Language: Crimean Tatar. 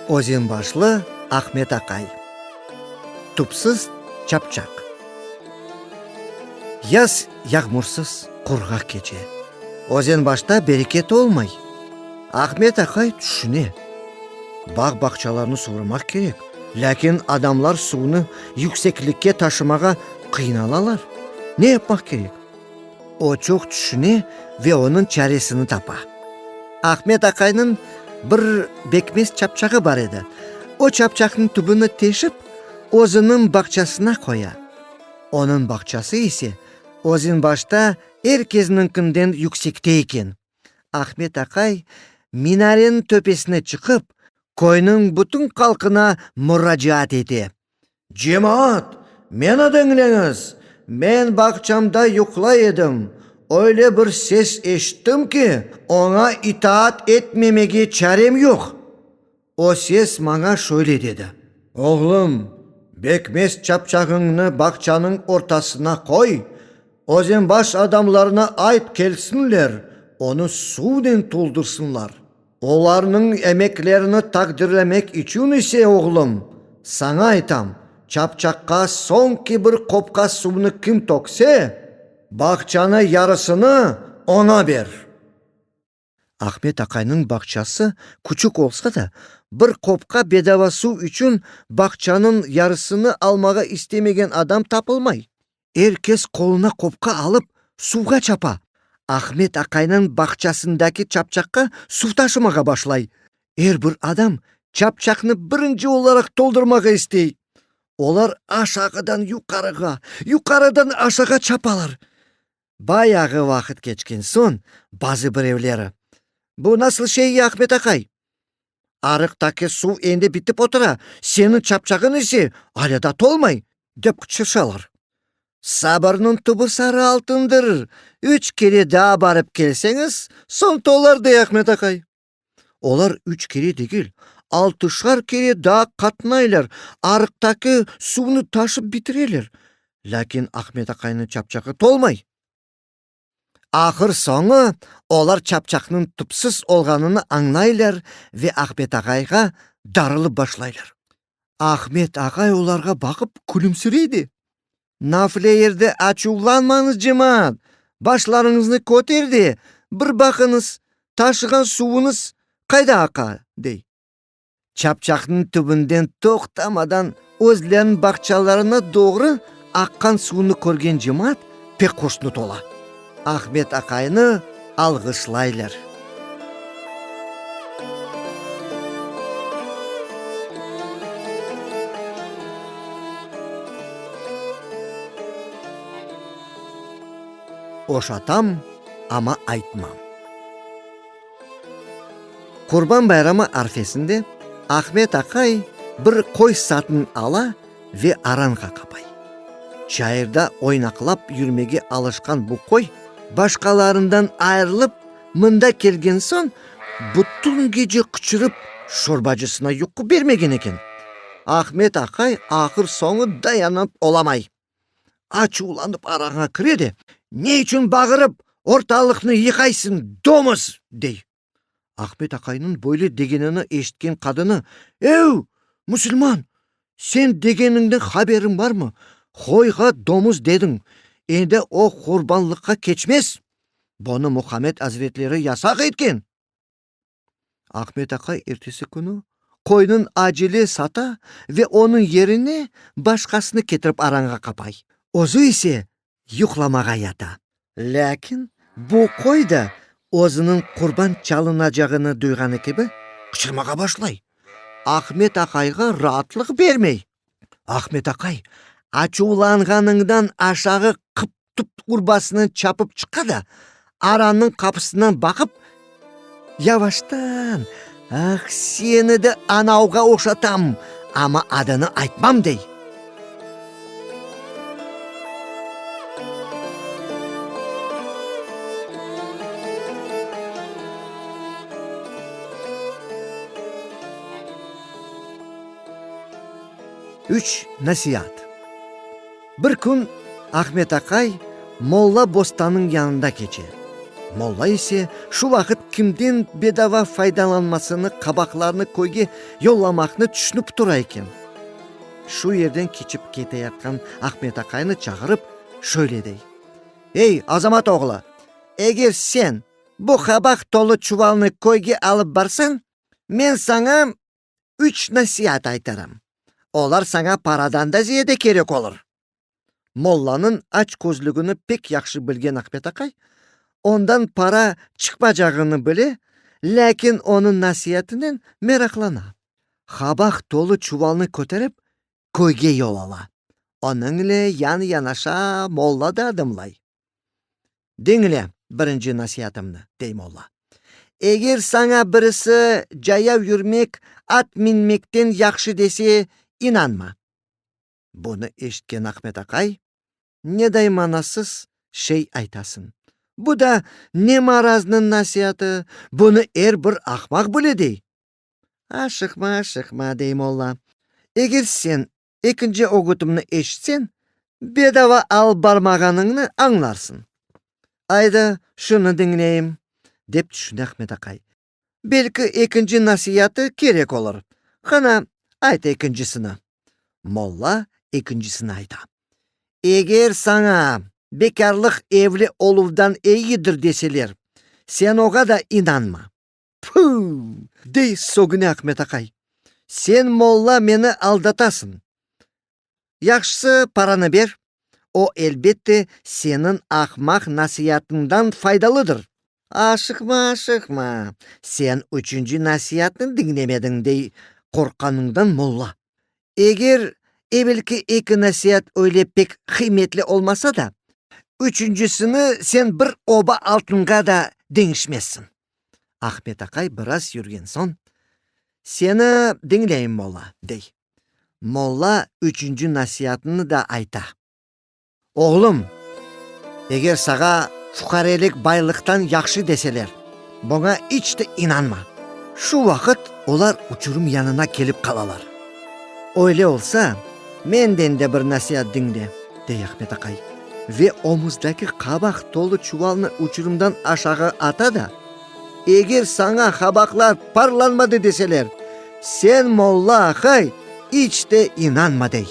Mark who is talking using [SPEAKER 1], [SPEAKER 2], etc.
[SPEAKER 1] Özenbaşlı Ahmet aqay. Tüpsiz çapçaq. Yaz yağmursız, qurğaq keçe. Özenbaşta bereket olmay. Ahmet aqay tüşüne. Bağ-bağçalarnı suvurmaq kerek, lâkin adamlar suvnı yükseklikke taşımağa qıynalalar. Ne yapmaq kerek? O çoq tüşüne ve onıñ çaresini tapa. Ahmet aqaynıñ bir bekmez çapçağı bar edi. O çapçaqnıñ tübüni teşip, özüniñ bağçasına qoya. Onıñ bağçası ise Özenbaşta er kesniñkinden yüksekte eken. Ahmet aqay minareniñ töpesine çıqıp, köyniñ bütün halqına muracaat ete. Cemaat, meni diñleñiz! Men bağçamda yuqlay edim, öyle bir ses eşittim ki, oña itaat etmemege çarem yoq. O ses maña şöyle dedi, Oğlum, bekmez çapçağıñnı bağçanıñ ortasına qoy, Özenbaş adamlarına ayt kelsinler, onı suvnen toldursınlar. Olarnıñ emeklerini taqdirlemek içün ise, oğlum, saña aytam, çapçaqqa soñki bir qopqa suvnı kim tökse, bağçanı yarısını oña ber. Ahmet aqaynıñ bağçası küçük olsa da, bir qopqa bedava suv içün bağçanıñ yarısını almağa istemegen adam tapılmay. Er kes qoluna qopqa alıp, suvğa çapa. Ahmet aqaynıñ bağçasındaki çapçaqqa suv taşımağa başlay. Er bir adam çapçaqnı birinci olaraq toldurmağa istey. Olar aşağıdan yuqarığa, yuqarıdan aşağa çapalar. Bayağı vaqıt keçken soñ, bazı birevleri, Bu nasıl şey, Ahmet aqay? Arıqtaki suv endi bitip otura, seniñ çapçağıñ ise alâ da tolmay, dep qıçırşalar. Sabırnıñ tübü sarı altındır, üç kere daa barıp kelseñiz, soñ tolar, dey Ahmet aqay. Olar üç kere degil, altışar kere daa qatnaylar, arıqtaki suvnı taşıp bitireler. Lâkin Ahmet aqaynıñ çapçağı tolmay. Ahır-soñu olar çapçaqnıñ tüpsiz olğanını añlaylar ve Ahmet ağayğa darılıp başlaylar. Ahmet ağay olarğa baqıp külümsirey de, Nafile yerde açuvlanmañız, cemaat, başlarıñıznı köter de, bir baqıñız, taşığan suvuñız qayda aqa, dey. Çapçaqnıñ tübünden toqtamadan özleriniñ bağçalarına doğru aqqan suvnı körgen cemaat pek hoşnut ola. Ahmet aqaynı alğışlaylar. Oşatam, amma aytmam. Qurban bayramı arfesinde Ahmet aqay bir qoy satın ala ve aranğa qapay. Çayırda oynaqlap yürmege alışqan bu qoy başqalarından ayırılıp mında kelgen soñ, bütün gece qıçırıp şorbacısına yuqu bermegen eken. Ahmet aqay ahır-soñu dayanıp olamay. Açuvlanıp aranğa kire de, Ne içün bağırıp ortalıqnı yıqaysıñ, domuz! dey. Ahmet aqaynıñ böyle degenini eşitken qadını, Ev, musulman, sen degeniñden haberiñ barmı? Qoyğa domuz dediñ, endi o qurbanlıqqa keçmez. Bunı Muhammed azretleri yasaq etken. Ahmet aqay ertesi künü qoynıñ acele sata ve onıñ yerine başqasını ketirip aranğa qapay. Özü ise yuqlamağa yata. Lâkin bu qoy da özüniñ qurban çalınacağını duyğanı kibi, qıçırmağa başlay. Ahmet aqayğa raatlıq bermey. Ahmet aqay açuvlanğanından aşağı qıp-tup urbasınen çapıp çıqa da, arannıñ qapısından baqıp, yavaştan, Ah, seni de anavğa oşatam, amma adını aytmam, dey. Üç nasiat. Bir kün Ahmet aqay Molla Bostannıñ yanında keçe. Molla ise şu vaqıt kimden bedava faydalanmasını, qabaqlarnı köyge yollamaqnı tüşünip tura eken. Şu yerden keçip keteyatqan Ahmet aqaynı çağırıp, şöyle dey, Ey, Azamat oğlu, eger sen bu qabaq tolu çuvalnı köyge alıp barsañ, men saña üç nasiat aytarım. Olar saña paradan da ziyade kerek olur. Mollanıñ açközlügini pek yahşı bilgen Ahmet aqay, ondan para çıqmacağını bile, lâkin onıñ nasiatinen meraqlana. Qabaq tolu çuvalnı köterip, köyge yol ala. Onıñle yan-yanaşa molla da adımlay. Diñle birinci nasiatımnı, dey molla. Eger saña birisi cayav yürmek at minmekten yahşı dese, inanma. Bunı eşitken Ahmet aqay, Neday manasız şey aytasıñ. Bu da ne maraznıñ nasiatı, bunı er bir ahmaq bile, dey. Aşıqma, aşıqma, dey molla. Eger sen ekinci ögütimni eşitseñ, bedava alıp barmağanıñnı añlarsıñ. Ayda, şunı diñleyim, dep tüşüne Ahmet aqay. Belki ekinci nasiyatı kerek olur. Qana, ayt ekincisini. Molla ekincisini ayta. Eger saña bekârlıq evli oluvdan eyidir deseler, sen oğa da inanma. Püh! dey sögüne Ahmet aqay. Sen, molla, meni aldatasıñ. Yahşısı, paranı ber, o, elbette, seniñ ahmaq nasiatıñdan faydalıdır. Aşıqma, aşıqma, sen üçünci nasiatnı diñlemediñ, dey qorqqanıñdan molla. Eger evelki eki nasiat öyle pek qıymetli olmasa da, üçüncisini sen bir oba altınğa da deñişmezsiñ. Ahmet aqay biraz yürgen soñ, Seni diñleyim, molla, dey. Molla üçünci nasiatını da ayta. Oğlum, eger sağa fuqarelik baylıqtan yahşı deseler, buña iç de inanma. Şu vaqıt olar uçurım yanına kelip qalalar. Öyle olsa, menden de bir nasiat diñle, dey Ahmet aqay ve omuzdaki qabaq tolu çuvalnı uçurımdan aşağı ata da, Eger saña qabaqlar parlanmadı deseler, sen, molla aqay, iç de inanma, dey.